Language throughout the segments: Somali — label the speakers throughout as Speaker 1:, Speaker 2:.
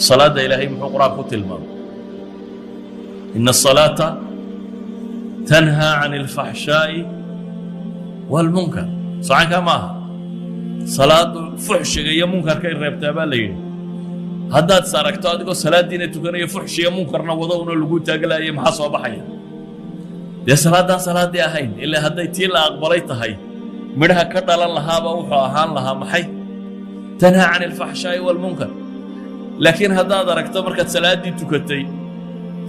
Speaker 1: Salaadda Ilaahay muxuu Qur-aan ku tilmaamay? إن الصلاة تنهى عن الفحشاء والمنكر. Socankaa maaha? Salaaddu fuxshiga iyo munkarkay reebtaa baa la yidhi. Haddaad is aragto adigoo salaaddiina tukanayo, fuxshiga munkarna wado una lagu taaglaayo, maxaa soo baxaya? Dee salaaddaan salaaddii ahayn. Ilaa hadday tii la aqbalay tahay, midhaha ka dhalan lahaaba wuxuu ahaan lahaa maxay? تنهى عن الفحشاء والمنكر. Laakiin haddaad aragto markaad salaaddii tukatay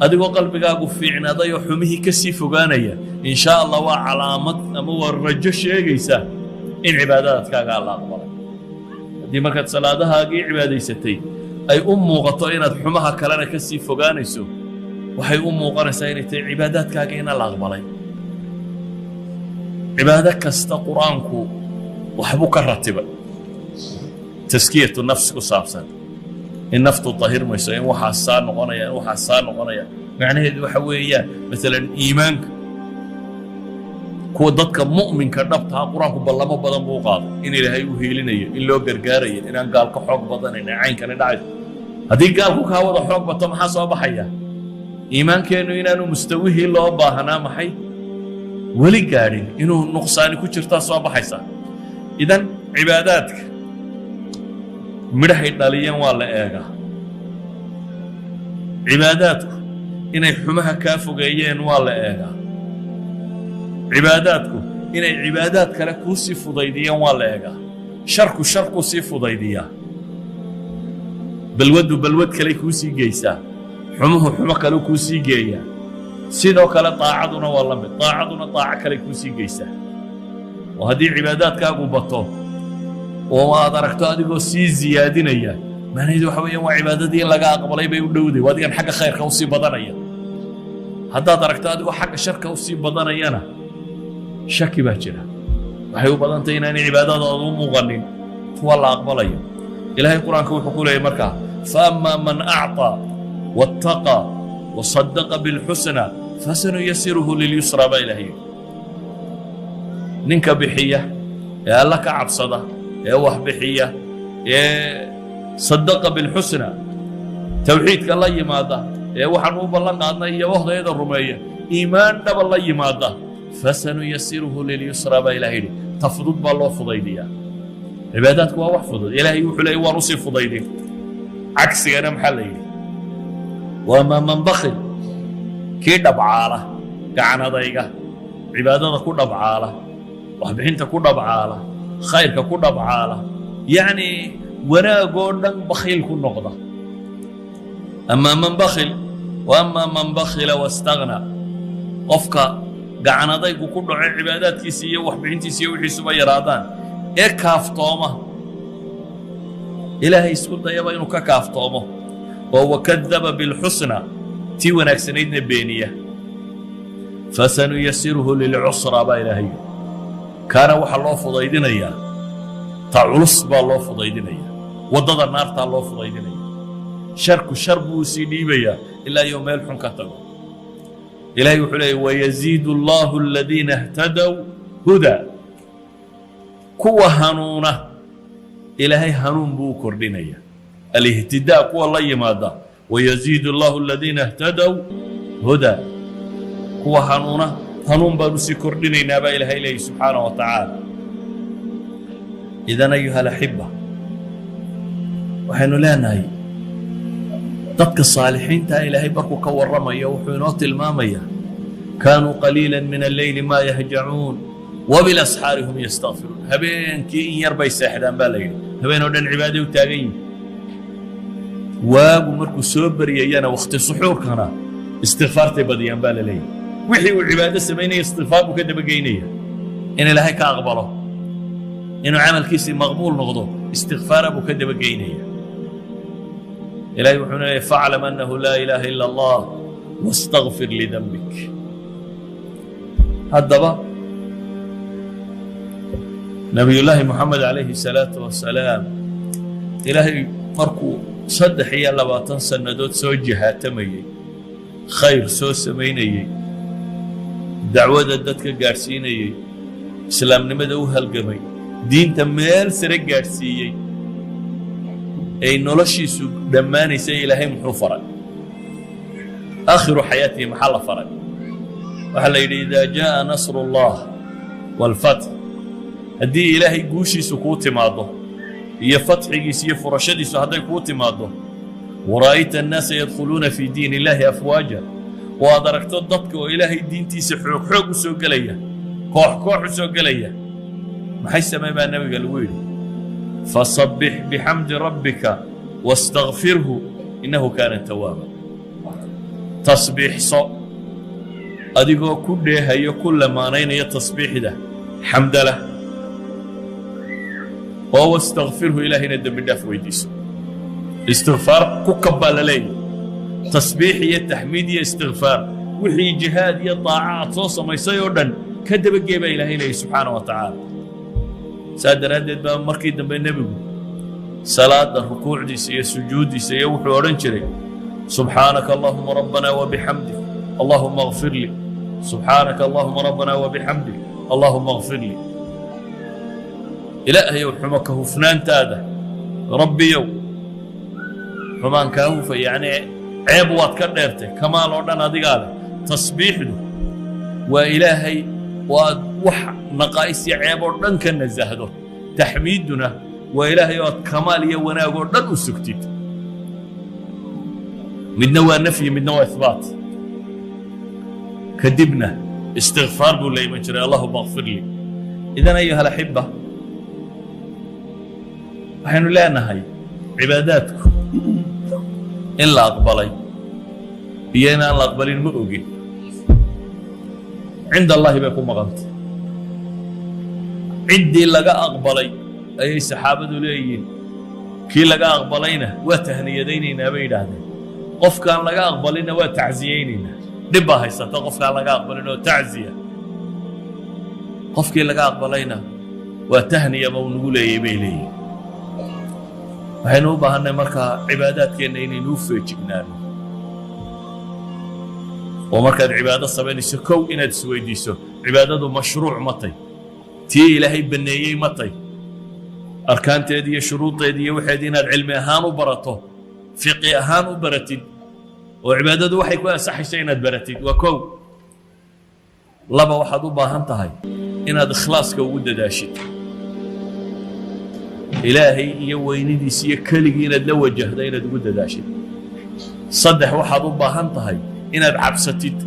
Speaker 1: adigoo qalbigaagu fiicnaaday oo xumihii ka sii fogaanaya, in shaa Allah waa calaamad ama waa rajo sheegaysa in cibaadadaadkaagaa la aqbalay. Haddii markaad salaadahaagii cibaadaysatay ay u muuqato inaad xumaha kalena ka sii fogaanayso, waxay u muuqanaysaa inay tahay cibaadaadkaaga ina la aqbalay. Cibaado kasta Qur-aanku waxbuu ka ratibay تزكية النفس ku saabsan, in naftu tahirmayso, in waxaas saa noqonaya, in waxaas saa noqonaya. Macnaheedu waxa weeyaan, maalan iimaanka, kuwa dadka mu'minka dhabtaa, Qur-aanku ballamo badan buu u qaaday in Ilaahay u hiilinayo, in loo gargaarayo, inaan gaal ka xoog badanayn, caynkani dhacayso. Haddii gaalku kaa wada xoog bato, maxaa soo baxaya? Iimaankeennu inaanu mustawihii loo baahnaa maxay weli gaadhin, inuu nuqsaani ku jirtaa soo baxaysa. Idan cibaadaadka midhahay dhaliyeen waa la eegaa. Cibaadaadku inay xumaha kaa fogeeyeen waa la eegaa. Cibaadaadku inay cibaadaad kale kuu sii fudaydiyeen waa la eegaa. Sharku sharkuu sii fudaydiyaa, balwaddu balwad kale kuu sii geysaa, xumuhu xumo kale kuu sii geeyaa. Sidoo kale daacaduna waa la mid, daacaduna daaco kale kuu sii geysaa. Oo haddii cibaadaadkaagu bato oo aad aragto adigoo sii ziyaadinaya, macnaheedu waxa weeyaan waa cibaadadii in laga aqbalay bay u dhowday, waa adigan xagga khayrka usii badanaya. Haddaad aragto adigoo xagga sharka usii badanayana, shaki baa jira. Waxay u badantay inaanay cibaadadaada u muuqanin kuwa la aqbalayo. Ilaahay Qur-aanka wuxuu ku leeyay markaa: فأما من أعطى واتقى وصدق بالحسنى فسنيسره لليسرى baa Ilahay yidhi. Ninka bixiya ee Alla ka cabsada ee wax bixiya ee صدق بالحسنى, tawxiidka la yimaada, ee waxaan u ballan qaadnay iyo wahdayada rumeeya, iimaan dhaba la yimaada, فسنيسره لليسرى baa Ilahay yidhi. Ta fudud baa loo fudaydiyaa. Cibaadaadku waa wax fudud. Ilaahay wuxuu leeyay waan usii fudaydin. Cagsigana maxaa la yidhi? وأما من بخل, kii dhabcaala, gacanadayga, cibaadada ku dhabcaala, waxbixinta ku dhabcaala, khayrka ku dhabcaala, yacni wanaagoo dhan bakhiil ku noqda. أما من بخل وأما من بخل واستغنى, qofka gacanadaygu ku dhaco, cibaadaadkiisa iyo waxbixintiisa iyo wixiisuba yaraadaan, ee kaaftooma, Ilaahay isku dayaba inuu ka kaaftoomo, oo وكذب بالحسنى, tii wanaagsanaydna beeniya, فسنيسره للعسرى baa Ilaahay. Kaana waxaa loo fudaydinayaa ta culus baa loo fudaydinaya, waddada naartaa loo fudaydinaya. Sharku shar buu sii dhiibayaa ilaa iyo meel xun ka tago. Ilahay wuxuu leeyay: ويزيد الله الذين اهتدوا هدى. Kuwa hanuuna Ilaahay hanuun buu u kordhinaya. الاهتداء kuwa la yimaada, ويزيد الله الذين اهتدوا هدى, kuwa hanuuna hanuun baanu sii kordhinaynaa baa Ilaahay leeyay subxaanaه wa tacaala. إذن أيها الأحبة, waxaynu leenahay dadka saalixiinta Ilaahay markuu ka warramayo, wuxuu inoo tilmaamayaa: كانوا قليلا من الليل ما يهجعون وبالأسحار هم يستغفرون. Habeenkii in yar bay seexdaan baa la yidhi. Habeen oo dhan cibaaday u taagan yihin. Waagu markuu soo baryayana, wakhti suxuurkana, istikfaartay badiyaan baa la leeyahy. Wixii uu cibaado samaynaya istikfaar buu ka dabageynaya, in Ilaahay ka aqbalo, inuu camalkiisii maqbuul noqdo, istikfaara buu ka dabageynaya. Ilahay wuxuu leeyahy: فاعلم أنه لا إله إلا الله واستغفر لذنبك. Haddaba Nabiyullaahi Moxamed calayhi salaatu wasalaam, Ilaahay markuu 23 sannadood soo jihaatamayey, khayr soo samaynayey, dacwada dadka gaadhsiinayey, islaamnimada u halgamay, diinta meel sare gaadhsiiyey. Ay noloshiisu dhammaanaysay, Ilaahay muxuu faray? Aakhiru xayaatihi maxaa la faray? Waxaa la yidhi: إذا جاء نصر الله والفتح. Haddii Ilaahay guushiisu kuu timaaddo iyo fatxigiisu iyo furashadiisu hadday kuu timaaddo, ورأيت الناس يدخلون في دين الله أفواجا, oo aad aragto dadka oo Ilaahay diintiisa xoog xoog u soo gelaya, koox koox u soo gelaya, maxay samey baa Nebiga lagu yidhi? فسبح بحمد ربك واستغفره إنه كان توابا. Tasbiixso adigoo ku dheehayo, ku lamaanaynaya tasbiixda xamdalah, oo واستغفره, Ilaahayna dembi dhaaf weydiiso. Istikfaar ku kab baa la leeyahy. Tasbiix iyo taxmiid iyo istikfaar, wixii jihaad iyo daaca aad soo samaysay oo dhan ka dabagee baa Ilaahay leeyahy subxaana wa tacaala. Saa daraaddeed baa markii dambe Nebigu salaada rukuucdiisa iyo sujuuddiisa iyo wuxuu odhan jiray: سبحانك اللهم ربنا وبحمدك اللهم اغفر لي، سبحانك اللهم ربنا وبحمدك اللهم اغفر لي. Ilaahayow, xumo ka hufnaantaada, Rabbiyow, xumaan kaa hufa, yacnii ceeb waad ka dheertay, kamaal oo dhan adigaa leh. Tasbiixdu waa Ilaahay oo aad wax naqaa'is iyo ceeb oo dhan ka nasahdo. Taxmiidduna waa Ilaahay oo aad kamaal iyo wanaag oo dhan u sugtid. Midna waa nafyi, midna waa ihbaat. Kadibna istikfaar buu la iman jiray: اللهم اغفر لي. إذن أيها الأحبة, waxaynu leenahay cibaadaadku in la aqbalay iyo inaan la aqbalin ma ogin, عند الله bay ku maqantay. Ciddii laga aqbalay ayay saxaabadu leeyihiin, kii laga aqbalayna waa tahniyadaynaynaa bay yidhaahdeen, qofkaan laga aqbalinna waa tacsiyaynaynaa. Dhib baa haysata qofkaan laga aqbalin oo tacsiya, qofkii laga aqbalayna waa tahniya ma uu nagu leeyay bay leeyihin. Waxaynu u baahannay markaa cibaadaadkeenna inaynu u feejignaano, oo markaad cibaado samaynayso, kow inaad isweydiiso: cibaadadu mashruuc ma tay? Tii Ilaahay banneeyey ma tay? Arkaanteedi iyo shuruudeedi iyo waxeedii inaad cilmi ahaan u barato, fiqi ahaan u baratid, oo cibaadadu waxay ku ansaxayso inaad baratid, waa kow. Laba, waxaad u baahan tahay inaad ikhlaaska ugu dadaashid, Ilaahay iyo weynidiisa iyo keligii inaad la wajahdo inaad ugu dadaashid. Saddex, waxaad u baahan tahay inaad cabsatid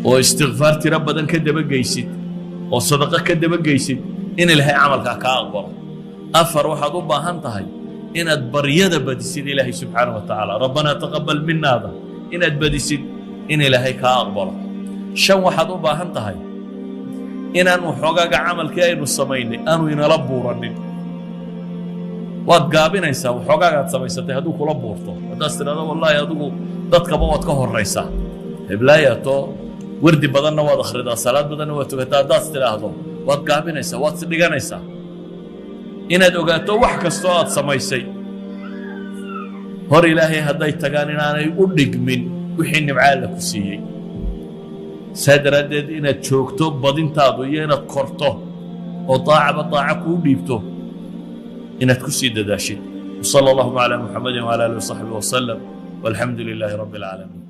Speaker 1: oo istikfaar tiro badan ka dabageysid oo sadaqo ka dabageysid in Ilaahay camalkaa kaa aqbalo. Afar, waxaad u baahan tahay inaad baryada badisid Ilaahay subxaana wa tacaala, ربنا تقبل منا da inaad badisid in Ilaahay kaa aqbalo. Shan, waxaad u baahan tahay inaan waxoogaaga camalkii aynu samaynay aanu inala buuranin. Waad gaabinaysaa waxoogaagaad samaysatay hadduu kula buurto, haddaad tidhahdo: "Wallaahi, adigu dadkaba waad ka horraysaa, heblaayato wardi badanna waad akhridaa, salaad badanna waad tukataa," haddaad tidhaahdo, waad gaabinaysaa, waad isdhiganaysaa. Inaad ogaato wax kastoo aad samaysay hor Ilaahay hadday tagaan inaanay u dhigmin wixii nimca Alla ku siiyey. Saa daraaddeed inaad joogto badintaadu iyo inaad korto oo daacaba daaco kuu dhiibto inaad ku sii dadaashid. وصلى اللهم على محمد وعلى آله وصحبه وسلم والحمد لله رب العالمين.